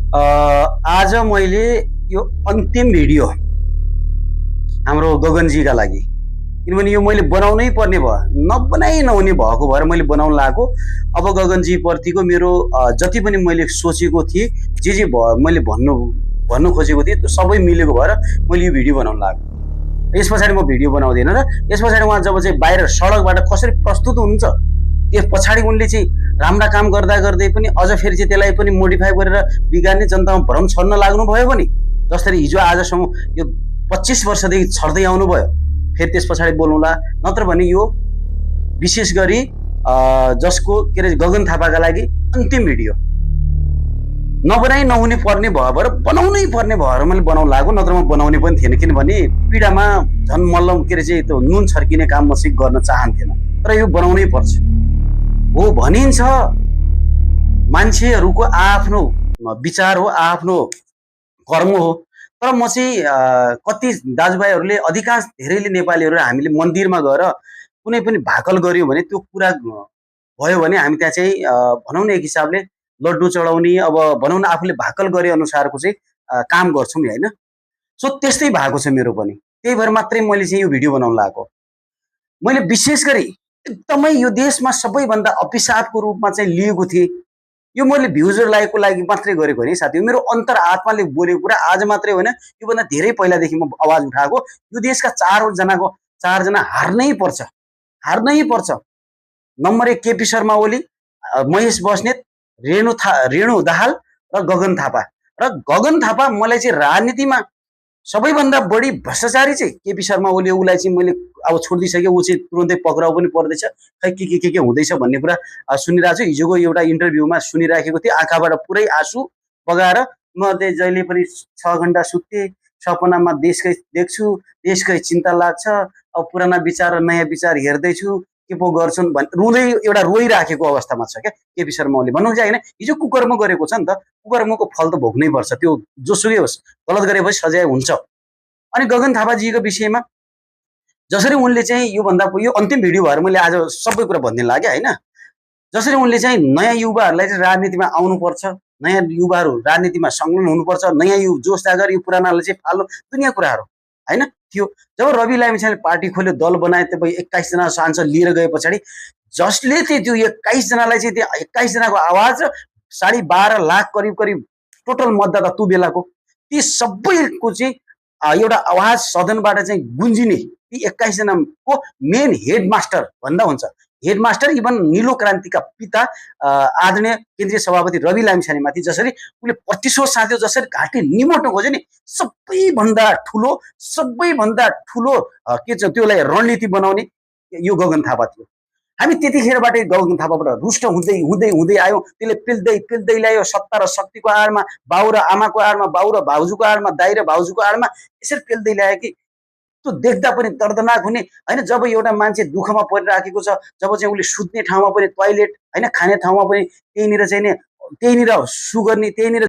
आज मैले यो अन्तिम भिडियो हाम्रो गगनजीका लागि, किनभने यो मैले बनाउनै पर्ने भयो, नबनाइ नहुने भएको भएर मैले बनाउन लागेको। अब गगनजी प्रतिको मेरो जति पनि मैले सोचेको थिएँ, जे मैले भन्नु खोजेको थिएँ त्यो सबै मिलेको भएर मैले यो भिडियो बनाउन लागेको। यस पछाडि म भिडियो बनाउँदिनँ र यस पछाडि उहाँ जब चाहिँ बाहिर सडकबाट कसरी प्रस्तुत हुनुहुन्छ, त्यस पछाडि उनले चाहिँ राम्रा काम गर्दा गर्दै पनि अझ फेरि चाहिँ त्यसलाई पनि मोडिफाई गरेर बिगार्ने, जनतामा भ्रम छर्न लाग्नुभयो भने जसरी हिजो आजसम्म यो 25 वर्षदेखि छर्दै आउनुभयो, फेरि त्यस पछाडि बोल्नुला। नत्र भने यो विशेष गरी जसको के अरे गगन थापाका लागि अन्तिम भिडियो नबनाइ नहुने पर्ने भयो भएर बनाउनै पर्ने भएर मैले बनाउन लागेको, नत्र म बनाउने पनि थिएन। किनभने पीडामा झन् मल्लम के अरे चाहिँ त्यो नुन छर्किने काम म चाहिँ गर्न चाहन्थेन, तर यो बनाउनै पर्छ। हो भनिन्छ मान्छेहरूको आफ्नो विचार हो, आफ्नो कर्म हो, तर म चाहिँ कति दाजुभाइहरूले, अधिकांश धेरैले नेपालीहरू हामीले मन्दिरमा गएर कुनै पनि भाकल गर्यो भने त्यो पूरा भयो भने हामी त्यहाँ चाहिँ भनौँ न एक हिसाबले लड्डु चढाउने, अब भनौँ न आफूले भाकल गरे अनुसारको चाहिँ काम गर्छौँ नि, होइन? सो त्यस्तै भएको छ मेरो पनि। त्यही भएर मात्रै मैले चाहिँ यो भिडियो बनाउन लागेको। मैले विशेष गरी एकदमै यो देशमा सबैभन्दा अभिशापको रूपमा चाहिँ लिएको थिएँ। यो मैले भ्युजर लागेको लागि मात्रै गरेको होइन साथी, मेरो अन्तर आत्माले बोलेको कुरा। आज मात्रै होइन, योभन्दा धेरै पहिलादेखि म आवाज उठाएको। यो देशका चारजना हार्नै पर्छ। नम्बर 1 केपी शर्मा ओली, महेश बस्नेत, रेणु दाहाल र गगन थापा। र गगन थापा मलाई चाहिँ राजनीतिमा सबैभन्दा बढी भ्रष्टाचारी चाहिँ केपी शर्मा ओली। उसलाई चाहिँ मैले अब छोडिदिइसकेँ, ऊ चाहिँ तुरन्तै पक्राउ पनि पर्दैछ, खै के हुँदैछ भन्ने कुरा सुनिरहेको छु। हिजोको एउटा इन्टरभ्यूमा सुनिराखेको थिएँ, आँखाबाट पुरै आँसु बगाएर। म जहिले पनि 6 घण्टा सुत्थेँ, सपनामा देशकै देख्छु, देशकै चिन्ता लाग्छ, अब पुराना विचार र नयाँ विचार हेर्दैछु, के पो गर्छन् भन् रुँदै एउटा रोइराखेको अवस्थामा छ क्या केपी शर्मा ओली। भन्नु चाहिँ होइन, हिजो कुकर्म गरेको छ नि त, कुकर्मको फल त भोग्नै पर्छ, त्यो जोसुकै होस्, गलत गरेपछि सजाय हुन्छ। अनि गगन थापाजीको विषयमा जसरी उनले चाहिँ यो अन्तिम भिडियो भएर मैले आज सबै कुरा भनिदिन लाग्यो, होइन? जसरी उनले चाहिँ नयाँ युवाहरूलाई चाहिँ राजनीतिमा आउनुपर्छ, नयाँ युवाहरू राजनीतिमा संलग्न हुनुपर्छ, नयाँ जोस जागर, यो पुरानालाई चाहिँ फाल्नु, दुनियाँ कुराहरू होइन थियो। जब रवि लामिछानेले पार्टी खोल्यो, दल बनाए, तपाईँ 21 जना सांसद लिएर गए पछाडि जसले चाहिँ त्यो 21 जनालाई चाहिँ त्यो 21 जनाको आवाज र 12.5 लाख करिब टोटल मतदाता त्यो बेलाको, ती सबैको चाहिँ एउटा आवाज सदनबाट चाहिँ गुन्जिने, ती 21 जनाको मेन हेडमास्टर भन्दा हुन्छ। हेडमास्टर इभन नीलो क्रान्तिका पिता आदरणीय केन्द्रीय सभापति रवि लामिछानेमाथि जसरी उसले प्रतिशोध साध्यो, जसरी घाँटी निमोट्न खोज्यो नि, सबैभन्दा ठुलो के छ त्योलाई रणनीति बनाउने यो गगन थापा थियो। हामी त्यतिखेरबाटै गगन थापाबाट रुष्ट हुँदै आयौँ। त्यसले पिल्दै ल्यायो, सत्ता र शक्तिको आडमा, बाउ र आमाको आडमा, बाउ र भाउजूको आडमा, दाइ र भाउजूको आडमा यसरी पिल्दै ल्यायो कि त्यो देख्दा पनि दर्दनाक हुने, होइन? जब एउटा मान्छे दुःखमा परिराखेको छ, जब चाहिँ उसले सुत्ने ठाउँमा पनि टोयलेट, होइन, खाने ठाउँमा पनि त्यहीँनिर चाहिँ नि, त्यहीँनिर सु गर्ने, त्यहीँनिर